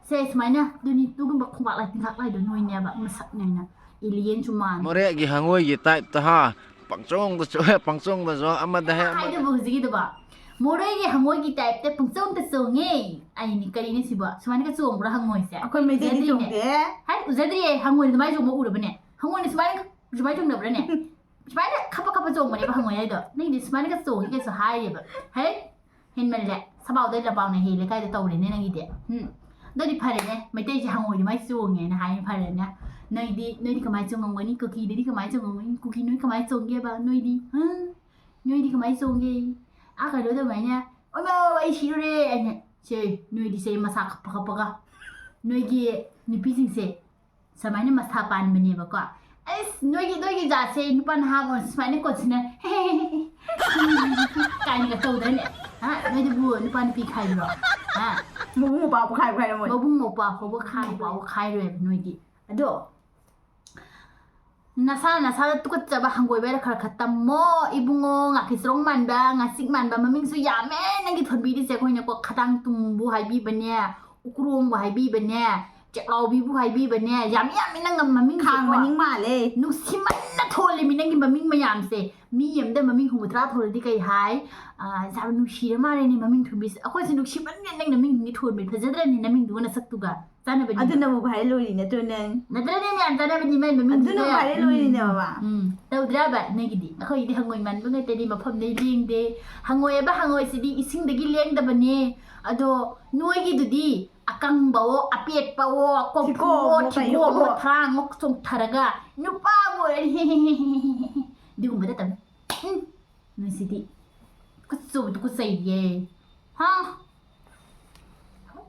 ꯁꯦ, ꯁꯨꯃꯥꯏꯅ꯫ ꯑꯗꯨꯅꯤ, ꯑꯗꯨꯒꯨꯝꯕ ꯈꯣꯡꯕꯥꯛ ꯂꯥꯏ ꯇꯤꯟꯈꯥꯛ ꯂꯥꯏꯗꯣ ꯅꯣꯏꯅꯦꯕ, ꯃꯁꯛ ꯅꯣꯏꯅ꯫ ꯑꯦꯂꯤꯌꯟꯁꯨ ꯃꯥꯟ꯫ ꯃꯣꯔꯦꯒꯤ ꯍꯉꯣꯏꯒꯤ ꯇꯥꯏꯞꯇ ꯍꯥ, ꯄꯪꯆꯣꯡꯗ ꯆꯣꯡꯉꯦ, ꯄꯪꯆꯣꯡꯗ ꯆꯣꯡ, ꯑꯃꯗ ꯍꯦꯛ ꯑꯃꯗ꯫ ꯍꯥꯏꯗꯨꯕꯨ ꯍꯧꯖꯤꯛꯀꯤꯗꯨꯕꯣ, ꯃꯣꯔꯦꯒꯤ ꯍꯉꯣꯏꯒꯤ ꯇꯥꯏꯞꯇ ꯄꯪꯆꯣꯡꯗ ꯆꯣꯡꯉꯦ꯫ ꯑꯩꯅꯤ, ꯀꯔꯤꯅꯤ ꯁꯤꯕꯣ? ꯁꯨꯃꯥꯏꯅꯒ ꯆꯣꯡꯕ꯭ꯔꯥ ꯍꯉꯣꯏꯁꯦ? ꯑꯩꯈꯣꯏ ꯃꯩꯇꯩꯗꯤ ꯎꯖꯗ꯭ꯔꯤꯅꯦ꯫ ꯆꯣꯡꯗꯦ꯫ ꯍꯥꯏ, ꯎꯖꯗ꯭ꯔꯤꯌꯦ꯫ ꯍꯉꯣꯏꯅ ꯑꯗꯨꯃꯥꯏꯅ ꯆꯣꯡꯕ ꯎꯔꯕꯅꯦ? ꯍꯉꯣꯏꯅ ꯁꯨꯃꯥꯏꯅ, ꯁꯨꯃꯥꯏꯅ ꯆꯣꯡꯅꯕ꯭ꯔꯅꯦ? ꯁꯨꯃꯥꯏꯅ ꯈꯞꯄ ꯈꯞꯄ ꯆꯣꯡꯕꯅꯦꯕ ꯍꯉꯣꯏ ꯍꯥꯏꯗꯣ꯫ ꯅꯪꯗꯤ ꯁꯨꯃꯥꯏꯅꯒ ꯆꯣꯡꯉꯤ ꯀꯩꯁꯨ ꯍꯥꯏꯔꯦꯕ꯫ ꯍꯩ, ꯍꯦꯟꯃꯜꯂꯦ꯫ ꯁꯕꯥꯎꯗꯩ ꯂꯄꯥꯎꯅ ꯍꯦꯜꯂꯦ ꯀꯥꯏꯗ ꯇꯧꯔꯦꯅꯦ ꯅꯪꯒꯤꯗꯤ꯫ ꯎꯝ꯫ ꯑꯗꯨꯗꯤ ꯐꯔꯦꯅꯦ, ꯃꯩꯇꯩꯁꯦ ꯍꯉꯣꯏ ꯑꯗꯨꯃꯥꯏꯅ ꯆꯣꯡꯉꯦꯅ ꯍꯥꯏꯅ ꯐꯔꯦꯅꯦ꯫ ꯅꯣꯏꯗꯤ ꯅꯣꯏꯗꯤ ꯀꯃꯥꯏꯅ ꯆꯣꯡꯉꯝꯒꯅꯤ? ꯀꯨꯀꯤꯗꯗꯤ ꯀꯃꯥꯏꯅ ꯆꯣꯡꯉꯝꯒꯅꯤ? ꯀꯨꯀꯤ ꯅꯣꯏ ꯀꯃꯥꯏꯅ ꯆꯣꯡꯒꯦꯕ? ꯅꯣꯏꯗꯤ ꯍꯥ? ꯅꯣꯏꯗꯤ ꯀꯃꯥꯏꯅ ꯆꯣꯡꯒꯦ? ꯑꯥ, ꯀꯩꯅꯣ ꯑꯗꯨꯃꯥꯏꯅ, "ꯑꯣꯏꯃꯥ, ꯑꯩ ꯁꯤꯔꯨꯔꯦ" ꯍꯥꯏꯅ, ꯁꯦ, ꯅꯣꯏꯗꯤ ꯁꯦ ꯃꯁꯥ ꯈꯞꯄ ꯈꯞꯄꯒ, ꯅꯣꯏꯒꯤ ꯅꯨꯄꯤꯁꯤꯡꯁꯦ ꯁꯨꯃꯥꯏꯅ ꯃꯁꯥ ꯄꯥꯟꯕꯅꯦꯕꯀꯣ꯫ ꯑꯩꯁ, ꯅꯣꯏꯒꯤ, ꯅꯣꯏꯒꯤ ꯖꯥꯠꯁꯦ ꯅꯨꯄꯥ ꯅꯍꯥ ꯑꯣꯏꯔꯁꯨ ꯁꯨꯃꯥꯏꯅ ꯀꯣꯟꯁꯤꯟꯅ ꯀꯥꯏꯅꯒ ꯇꯧꯗ꯭ꯔꯅꯦ? ꯍꯥ? ꯅꯣꯏꯗꯨꯕꯨ ꯅꯨꯄꯥ ꯅꯨꯄꯤ ꯈꯥꯏꯕ꯭ꯔꯣ? ꯍꯥ? ꯃꯕꯨꯡ ꯃꯧꯄ꯭ꯋꯥ ꯄꯣꯛꯈꯥꯏꯕ ꯈꯥꯏꯔꯝꯃꯣꯏ꯫ ꯃꯕꯨꯡ ꯃꯧꯄ꯭ꯋꯥ ꯐꯥꯎꯕ ꯈꯥꯏ-, ꯐꯥꯎꯕ ꯈꯥꯏꯔꯣꯏꯕ ꯅꯣꯏꯗꯤ꯫ ꯑꯗꯣ ꯅꯁꯥ ꯅꯁꯥꯗ ꯇꯨꯀꯠꯆꯕ ꯍꯪꯒꯣꯏꯕ ꯈꯔ ꯈꯔ ꯇꯝꯃꯣ ꯏꯕꯨꯡꯉꯣ꯫ ꯉꯥꯀꯤ ꯆꯔꯣꯡ ꯃꯥꯟꯕ, ꯉꯥꯆꯤꯛ ꯃꯥꯟꯕ, ꯃꯃꯤꯡꯁꯨ ꯌꯥꯝꯃꯦ ꯅꯪꯒꯤ ꯊꯣꯟꯕꯤꯔꯤꯁꯦ꯫ ꯑꯩꯈꯣꯏꯅꯀꯣ ꯈꯗꯥꯡ ꯇꯨꯝꯕꯨ ꯍꯥꯏꯕꯤꯕꯅꯦ, ꯎꯀ꯭ꯔꯣꯡꯕꯨ ꯍꯥꯏꯕꯤꯕꯅꯦ, ꯆꯦꯛꯂꯥꯎꯕꯤꯕꯨ ꯍꯥꯏꯕꯤꯕꯅꯦ, ꯌꯥꯝ ꯌꯥꯝꯃꯤ ꯅꯪ ꯃꯃꯤꯡꯁꯦꯀꯣ꯫ ꯈꯥꯡ ꯃꯅꯤꯡ ꯃꯥꯜꯂꯦ꯫ ꯅꯨꯡꯁꯤꯃꯟꯅ ꯊꯣꯜꯂꯤꯃꯤ ꯅꯪꯒꯤ ꯃꯃꯤꯡ ꯃꯌꯥꯝꯁꯦ꯫ ꯃꯤ ꯑꯃꯗ ꯃꯃꯤꯡ ꯍꯨꯝꯐꯨꯇꯔꯥ ꯊꯣꯜꯂꯗꯤ ꯀꯩ ꯍꯥꯏ? ꯑꯥ, ꯌꯥꯝ ꯅꯨꯡꯁꯤꯔ ꯃꯥꯜꯂꯦꯅꯦ ꯃꯃꯤꯡ ꯊꯣꯟꯕꯤꯁꯦ꯫ ꯑꯩꯈꯣꯏꯁꯦ ꯅꯨꯡꯁꯤꯃꯟꯅ ꯅꯪ ꯃꯃꯤꯡ ꯍꯨꯝꯐꯨ ꯊꯣꯟꯕꯤ, ꯐꯖꯗ꯭ꯔꯅꯦ ꯅꯃꯤꯡꯗꯨꯒ ꯅꯁꯛꯇꯨꯒ? ꯆꯥꯅꯕꯅꯤ꯫ ꯑꯗꯨꯅꯕꯨ ꯈ꯭ꯋꯥꯏ ꯂꯣꯏꯔꯤ ꯅꯠꯇ꯭ꯔꯣ ꯅꯪ? ꯅꯠꯇ꯭ꯔꯅꯦ ꯃꯌꯥꯝ ꯆꯥꯅꯕꯅꯤ ꯃꯥꯏ ꯃꯃꯤꯡꯗꯨꯒ꯫ ꯑꯗꯨꯅꯕꯨ ꯈ꯭ꯋꯥꯏ ꯂꯣꯏꯔꯤꯅꯦ ꯎꯝ, ꯕꯕꯥ꯫ ꯎꯝ꯫ ꯇꯧꯗ꯭ꯔꯕ ꯅꯪꯒꯤꯗꯤ? ꯑꯩꯈꯣꯏꯒꯤꯗꯤ ꯍꯪꯉꯣꯏ ꯃꯥꯟꯕ ꯉꯥꯛꯇꯅꯤ, ꯃꯐꯝꯗꯩ ꯂꯦꯡꯗꯦ꯫ ꯍꯪꯉꯣꯏ ꯍꯥꯏꯕ ꯍꯪꯉꯣꯏꯁꯤꯗꯤ ꯏꯁꯤꯡꯗꯒꯤ ꯂꯦꯡꯗꯕꯅꯦ꯫ ꯑꯗꯣ ꯅꯣꯏꯒꯤꯗꯨꯗꯤ ꯑꯀꯪꯕꯋꯣ, ꯑꯄꯦꯠꯄꯋꯣ, ꯀꯣꯝꯐꯨꯋꯣ, ꯊꯤꯒꯣꯝꯋꯣ, ꯊꯤꯒꯣꯝꯋꯣ, ꯀꯩꯋꯣ꯫ ꯊꯔꯥꯡꯋꯣ ꯆꯣꯡꯊꯔꯒ ꯅꯨꯄꯥꯕꯨ ꯑꯣꯏꯔꯗꯤ ꯑꯗꯨꯒꯨꯝꯕꯗ ꯇꯝꯃꯤ꯫ ꯎꯝ, ꯅꯣꯏꯁꯤꯗꯤ ꯀꯨꯠꯆꯨ ꯇꯨꯀꯨꯠꯆꯩꯌꯦ꯫ ꯍꯥ?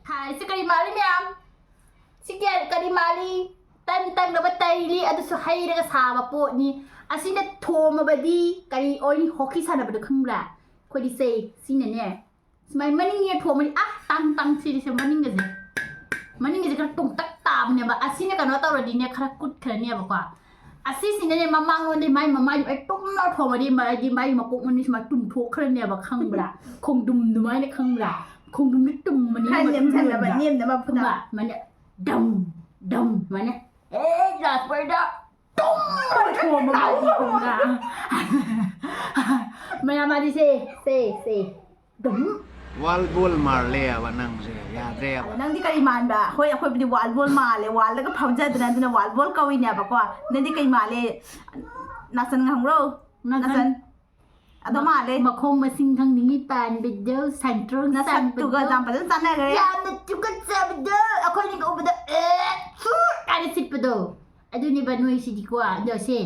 ꯊꯥꯔꯤꯁꯦ ꯀꯔꯤ ꯃꯥꯜꯂꯤ ꯃꯌꯥꯝ? ꯁꯤ ꯀꯌꯥ-, ꯀꯔꯤ ꯃꯥꯜꯂꯤ? ꯇꯟ ꯇꯪꯅꯕ ꯇꯩꯔꯤ, ꯑꯗꯨꯁꯨ ꯍꯩꯔꯒ ꯁꯥꯕ ꯄꯣꯠꯅꯤ꯫ ꯑꯁꯤꯅ ꯊꯣꯝꯃꯕꯗꯤ ꯀꯔꯤ ꯑꯣꯏꯅꯤ? ꯍꯣꯀꯤ ꯁꯥꯟꯅꯕꯗꯣ ꯈꯪꯕ꯭ꯔꯥ? ꯑꯩꯈꯣꯏꯗꯤ ꯁꯦ, ꯁꯤꯅꯅꯦ, ꯁꯨꯃꯥꯏ ꯃꯅꯤꯡ ꯊꯣꯝꯃꯅꯤ, ꯑꯥ, ꯇꯥꯡ ꯇꯥꯡ ꯁꯤꯔꯤꯁꯦ ꯃꯅꯤꯡꯒꯁꯦ꯫ ꯃꯅꯤꯡꯒꯁꯦ ꯈꯔ ꯇꯣꯡꯇꯛ ꯇꯥꯕꯅꯦꯕ꯫ ꯑꯁꯤꯅ ꯀꯩꯅꯣ ꯇꯧꯔꯗꯤꯅꯦ, ꯈꯔ ꯀꯨꯠꯈ꯭ꯔꯅꯦꯕꯀꯣ꯫ ꯑꯁꯤꯁꯤꯅꯅꯦ, ꯃꯃꯥꯡꯂꯣꯝꯗꯩ ꯃꯥꯏ ꯃꯃꯥꯏꯗꯣ ꯑꯩ ꯇꯨꯝꯅ ꯊꯣꯝꯃꯗꯤ, ꯃꯥ-, ꯍꯥꯏꯗꯤ ꯃꯥꯏ ꯃꯀꯣꯛ ꯃꯅꯤꯡ ꯁꯨꯃꯥꯏꯅ ꯇꯨꯝꯊꯣꯛꯈ꯭ꯔꯅꯦꯕ, ꯈꯪꯕ꯭ꯔꯥ? ꯈꯣꯡꯗ꯭ꯔꯨꯝ ꯑꯗꯨꯃꯥꯏꯅ, ꯈꯪꯕ꯭ꯔꯥ? ꯈꯣꯡꯗ꯭ꯔꯨꯝꯗꯤ ꯇꯨꯝꯃꯅꯤ ꯈꯔ ꯅꯦꯝꯊꯅꯕ, ꯃꯇꯨꯡꯂꯣꯝꯗ꯫ ꯅꯦꯝꯅꯕ ꯐꯨꯗ꯫ ꯈꯪꯕ꯭ꯔꯥ? ꯁꯨꯃꯥꯏꯅ ꯗꯝ ꯗꯝ ꯁꯨꯃꯥꯏꯅ, ꯑꯦ, ꯂꯥꯁ ꯋꯥꯔꯗ ꯇꯨꯝ ꯊꯣꯝꯕ ꯃꯥꯜꯂꯤ, ꯈꯪꯕ꯭ꯔꯥ? ꯃꯌꯥꯝ ꯃꯥꯗꯤ ꯁꯦ, ꯁꯦ, ꯁꯦ꯫ ꯗꯨꯝ꯫ ꯋꯥꯜ ꯕꯣꯜ ꯃꯥꯜꯂꯦꯕ ꯅꯪꯁꯦ, ꯌꯥꯗ꯭ꯔꯦꯕ꯫ ꯑꯗꯣ ꯅꯪꯗꯤ ꯀꯔꯤ ꯃꯥꯟꯕ? ꯍꯣꯏ, ꯑꯩꯈꯣꯏꯕꯨꯗꯤ ꯋꯥꯜ ꯕꯣꯜ ꯃꯥꯜꯂꯦ, ꯋꯥꯜꯗꯒ ꯐꯝꯖꯗꯅ, ꯑꯗꯨꯅ ꯋꯥꯜ ꯕꯣꯜ ꯀꯧꯏꯅꯦꯕꯀꯣ꯫ ꯅꯪꯗꯤ ꯀꯩ ꯃꯥꯜꯂꯦ? ꯅꯥꯆꯟ ꯈꯪꯕ꯭ꯔꯣ? ꯅꯥꯆꯟ꯫ ꯅꯥꯆꯟ꯫ ꯑꯗꯣ ꯃꯥꯜꯂꯦ꯫ ꯃꯈꯣꯡ ꯃꯁꯤꯡ ꯈꯪꯅꯤꯡꯉꯤ ꯄꯥꯟꯕꯗꯣ, ꯁꯦꯟꯇ꯭ꯔꯣꯜ ꯅꯁꯛꯇꯨꯒ ꯁꯥꯟꯕꯗꯣ꯫ ꯌꯥꯝ ꯐꯖꯅ ꯆꯥꯟꯅꯈ꯭ꯔꯦ꯫ ꯌꯥꯝꯅ ꯇꯨꯀꯠꯆꯕꯗꯣ, ꯑꯩꯈꯣꯏꯅꯒ ꯎꯕꯗ, ꯑꯦ, ꯐꯨ ꯀꯥꯏꯅ ꯁꯤꯠꯄꯗꯣ꯫ ꯑꯗꯨꯅꯦꯕ ꯅꯣꯏꯁꯤꯗꯤꯀꯣ, ꯑꯗꯣ ꯁꯦ,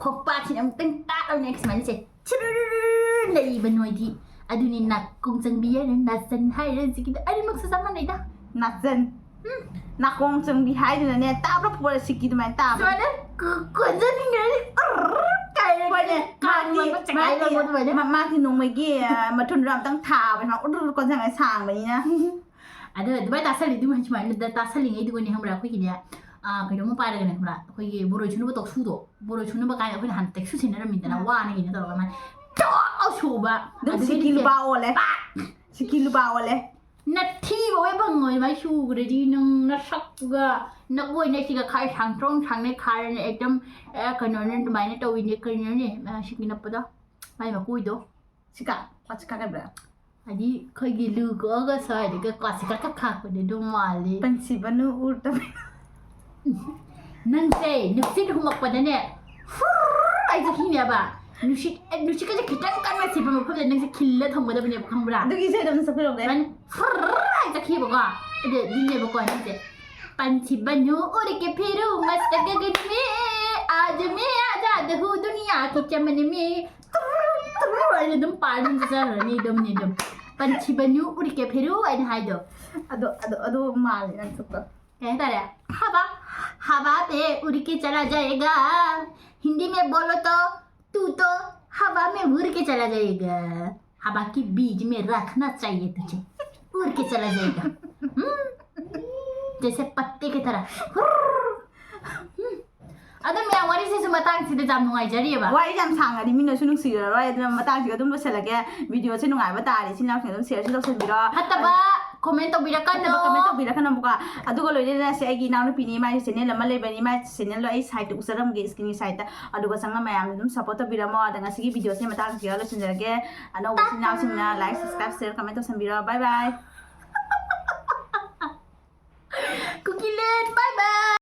ꯈꯣꯡꯄꯥꯛꯁꯤꯅ ꯑꯃꯨꯛꯇꯪ ꯇꯥꯛꯑꯣꯅꯦ ꯁꯨꯃꯥꯏꯅ ꯁꯦ, ꯁꯤꯔꯨꯔꯨꯔꯨꯔꯨ ꯂꯩꯕ ꯅꯣꯏꯗꯤ꯫ ꯑꯗꯨꯅꯤ ꯅꯥꯀꯣꯡ ꯆꯪꯕꯤ ꯍꯥꯏꯔ, ꯅꯥꯆꯟ ꯍꯥꯏꯔ, ꯁꯤꯒꯤꯗ ꯑꯅꯤꯃꯛꯁꯨ ꯆꯞ ꯃꯥꯟꯅꯩꯗ꯫ ꯅꯥꯆꯟ꯫ ꯎꯝ꯫ ꯅꯥꯀꯣꯡ ꯆꯪꯕꯤ ꯍꯥꯏꯗꯨꯅꯅꯦ, ꯇꯥꯕ꯭ꯔꯥ ꯄꯣꯔ ꯁꯤꯛꯀꯤ ꯑꯗꯨꯃꯥꯏꯅ ꯇꯥꯕ꯫ ꯁꯨꯃꯥꯏꯅ ꯀ-, ꯀꯣꯟꯖꯟꯅꯤꯡꯉꯗꯤ, ꯑꯔꯔ ꯀꯥꯏꯔꯒ ꯍꯣꯏꯅꯦ, ꯀꯥꯡ ꯃꯥꯗꯤ, ꯃꯥꯡꯕ ꯆꯀꯥꯏ ꯃꯥꯗꯤ, ꯂꯪꯕ ꯑꯗꯨꯃꯥꯏꯅ꯫ ꯃꯥ-, ꯃꯥꯒꯤ ꯅꯣꯡꯃꯒꯤ, ꯑ, ꯃꯊꯨꯟꯗꯣ ꯑꯝꯇꯪ ꯊꯥꯕ, ꯁꯨꯃꯥꯏꯅ ꯎꯔꯨꯔꯨ ꯀꯣꯟꯖꯪꯉꯒ ꯁꯥꯡꯕꯅꯤꯅ꯫ ꯑꯗꯣ ꯑꯗꯨꯃꯥꯏꯅ ꯇꯥꯁꯜꯂꯤꯗꯨ, ꯁꯨꯃꯥꯏꯅ ꯇꯥꯁꯜꯂꯤꯉꯩꯗꯨꯒꯅꯦ ꯈꯪꯕ꯭ꯔꯥ, ꯑꯩꯈꯣꯏꯒꯤꯅꯦ, ꯑ, ꯀꯩꯅꯣꯝꯃ ꯄꯥꯏꯔꯒꯅꯦ ꯈꯪꯕ꯭ꯔꯥ, ꯑꯩꯈꯣꯏꯒꯤ ꯕꯣꯔꯣꯏ ꯁꯨꯅꯕ ꯇꯧꯁꯨꯗꯣ, ꯕꯣꯔꯣꯏ ꯁꯨꯅꯕ ꯀꯥꯏꯅ ꯑꯩꯈꯣꯏꯅ ꯍꯥꯟꯅ ꯇꯦꯛꯁꯨ ꯁꯤꯟꯅꯔꯝꯃꯤꯗꯅ, ꯎꯝ꯫ ꯋꯥꯅ ꯀꯩꯅꯣ ꯇꯧꯔꯒ ꯃꯥꯅ ꯇꯣꯛ ꯁꯨꯕ꯫ ꯑꯗꯨꯝ ꯑꯗꯨꯗꯒꯤꯗꯤ ꯁꯤꯀꯤ ꯂꯨꯄꯥ ꯑꯣꯜꯂꯦ꯫ ꯄꯥꯛ! ꯁꯤꯀꯤ ꯂꯨꯄꯥ ꯑꯣꯜꯂꯦ꯫ ꯅꯊꯤꯕ ꯑꯣꯏ ꯐꯪꯉꯣꯏ, ꯑꯗꯨꯃꯥꯏꯅ ꯁꯨꯈ꯭ꯔꯗꯤ ꯅꯪ ꯅꯁꯛꯇꯨꯒ ꯅꯀꯣꯏ ꯅꯁꯤꯒ ꯈꯥꯏ ꯁꯥꯡꯇ꯭ꯔꯣꯡ ꯁꯥꯡꯅ ꯈꯥꯏꯔꯅꯤ, ꯑꯦꯛꯗꯝ, ꯑꯦ, ꯀꯩꯅꯣꯅꯦ, ꯑꯗꯨꯃꯥꯏꯅ ꯇꯧꯋꯤꯅꯦ, ꯀꯩꯅꯣꯅꯦ, ꯑ, ꯁꯤꯀꯤ ꯅꯞꯄꯗꯣ, ꯃꯥꯏ ꯃꯀꯣꯏꯗꯣ꯫ ꯁꯤꯀꯥ, ꯀ꯭ꯋꯥ ꯁꯤꯀꯥ ꯀꯩꯕ꯭ꯔꯥ? ꯍꯥꯏꯗꯤ ꯑꯩꯈꯣꯏꯒꯤ ꯂꯨ ꯀꯣꯛꯑꯒ ꯁ꯭ꯋꯥꯏꯗꯒ ꯀ꯭ꯋꯥ ꯁꯤꯀꯥ ꯈꯛ ꯈꯥꯛꯄꯅꯦ, ꯑꯗꯨ ꯃꯥꯜꯂꯤ꯫ ꯄꯟꯁꯤꯕꯅꯨ ꯎꯔꯗꯕ꯫ ꯅꯪꯁꯦ ꯅꯨꯡꯁꯤꯠ ꯍꯨꯝꯃꯛꯄꯗꯅꯦ, ꯐꯨꯔꯔ ꯍꯥꯏ ꯆꯠꯈꯤꯅꯦꯕ꯫ ꯅꯨꯡꯁꯤꯠ, ꯑꯦ, ꯅꯨꯡꯁꯤꯠꯀꯁꯦ ꯈꯤꯇꯪ ꯀꯟꯅ ꯁꯤꯠꯄ ꯃꯐꯝꯗ ꯅꯪꯁꯦ ꯈꯤꯜꯂ ꯊꯝꯒꯗꯕꯅꯦꯕ, ꯈꯪꯕ꯭ꯔꯥ? ꯑꯗꯨꯒꯤ ꯏꯁꯩꯗꯣ ꯑꯝꯇ ꯁꯛꯄꯤꯔꯛꯎꯅꯦ꯫ ꯅꯪ ꯐꯨꯔꯔ ꯍꯥꯏ ꯆꯠꯈꯤꯕꯀꯣ꯫ ꯑꯗꯨ ꯑꯗꯨꯅꯦꯕꯀꯣ ꯅꯪꯁꯦ꯫ पंछी बनूं उड़ के फिरूं मस्त गगन में, आज मैं आजाद हूँ दुनिया के चमन में। ꯇꯨꯔꯨ, ꯇꯨꯔꯨ ꯍꯥꯏꯅ ꯑꯗꯨꯝ ꯄꯥꯔ ꯑꯗꯨꯝ ꯆꯠꯆꯈ꯭ꯔꯅꯤ, ꯑꯗꯨꯝꯅꯤ ꯑꯗꯨꯝ꯫ पंछी बनूं उड़ के फिरूं ꯍꯥꯏꯅ ꯍꯥꯏꯗꯣ꯫ ꯑꯗꯣ, ꯑꯗꯣ, ꯑꯗꯣ ꯃꯥꯜꯂꯦ ꯅꯪ ꯁꯛꯄ꯫ ꯀꯩ ꯍꯥꯏꯇꯥꯔꯦ? हवा, हवा पे उड़ के चला जाएगा। हिंदी में बोलो तो, तू तो हवा में उड़ के चला जाएगा। हवा के बीच में रखना चाहिए तुझे। उड़ के चला जाएगा। हम्म? जैसे पत्ते की तरह। ꯍꯨꯔꯔ꯫ ꯎꯝ꯫ ꯑꯗꯣ ꯃꯌꯥꯝ, ꯋꯥꯔꯤꯁꯤꯁꯨ ꯃꯇꯥꯡꯁꯤꯗ ꯌꯥꯝ ꯅꯨꯡꯉꯥꯏꯖꯔꯤꯑꯕ꯫ ꯋꯥꯔꯤ ꯌꯥꯝ ꯁꯥꯡꯉꯗꯤ ꯃꯤꯅꯁꯨ ꯅꯨꯡꯁꯤꯔꯔꯣꯏ, ꯑꯗꯨꯅ ꯃꯇꯥꯡꯁꯤꯗ ꯑꯗꯨꯝ ꯂꯣꯏꯁꯤꯜꯂꯒꯦ꯫ ꯚꯤꯗꯤꯑꯣꯁꯦ ꯅꯨꯡꯉꯥꯏꯕ ꯇꯥꯔꯗꯤ ꯏꯆꯤꯟ ꯏꯅꯥꯎꯁꯤꯡ ꯑꯗꯨꯝ ꯁꯤꯌꯔꯁꯨ ꯇꯧꯁꯟꯕꯤꯔꯣ꯫ ꯐꯠꯇꯕ ꯀꯣꯃꯦꯟ ꯇꯧꯕꯤꯔꯛꯀꯅꯣ꯫ ꯐꯠꯇꯕ ꯀꯣꯃꯦꯟ ꯇꯧꯕꯤꯔꯛꯀꯅꯣꯕꯀꯣ꯫ ꯑꯗꯨꯒ ꯂꯣꯏꯅꯅ ꯁꯦ ꯑꯩꯒꯤ ꯏꯅꯥꯎꯅꯨꯄꯤꯅꯤ, ꯃꯥꯏꯁꯨ ꯆꯦꯅꯦꯜ ꯑꯃ ꯂꯩꯕꯅꯤ, ꯃꯥꯏ ꯆꯦꯅꯦꯜꯗꯣ ꯑꯩ ꯁꯥꯏꯠꯇ ꯎꯠꯆꯔꯝꯒꯦ, ꯏꯁꯀ꯭ꯔꯤꯟꯒꯤ ꯁꯥꯏꯠꯇ꯫ ꯑꯗꯨꯒ ꯆꯪꯉ ꯃꯌꯥꯝꯅ ꯑꯗꯨꯝ ꯁꯞꯄꯣꯔꯠ ꯇꯧꯕꯤꯔꯝꯃꯣ꯫ ꯑꯗ ꯉꯁꯤꯒꯤ ꯚꯤꯗꯤꯑꯣꯁꯦ ꯃꯇꯥꯡꯁꯤꯗ ꯂꯣꯏꯁꯤꯟꯖꯔꯒꯦ꯫ ꯑꯅꯧꯕ ꯏꯆꯤꯟ ꯏꯅꯥꯎꯁꯤꯡꯅ ꯂꯥꯏꯛ, ꯁꯕꯁꯀ꯭ꯔꯥꯏꯕ, ꯁꯦꯌꯔ, ꯀꯃꯦꯟ ꯇꯧꯁꯟꯕꯤꯔꯣ꯫ ꯕꯥꯏ ꯕꯥꯏ꯫ ꯀꯨꯀꯤꯂꯦꯟ, ꯕꯥꯏ ꯕꯥꯏ꯫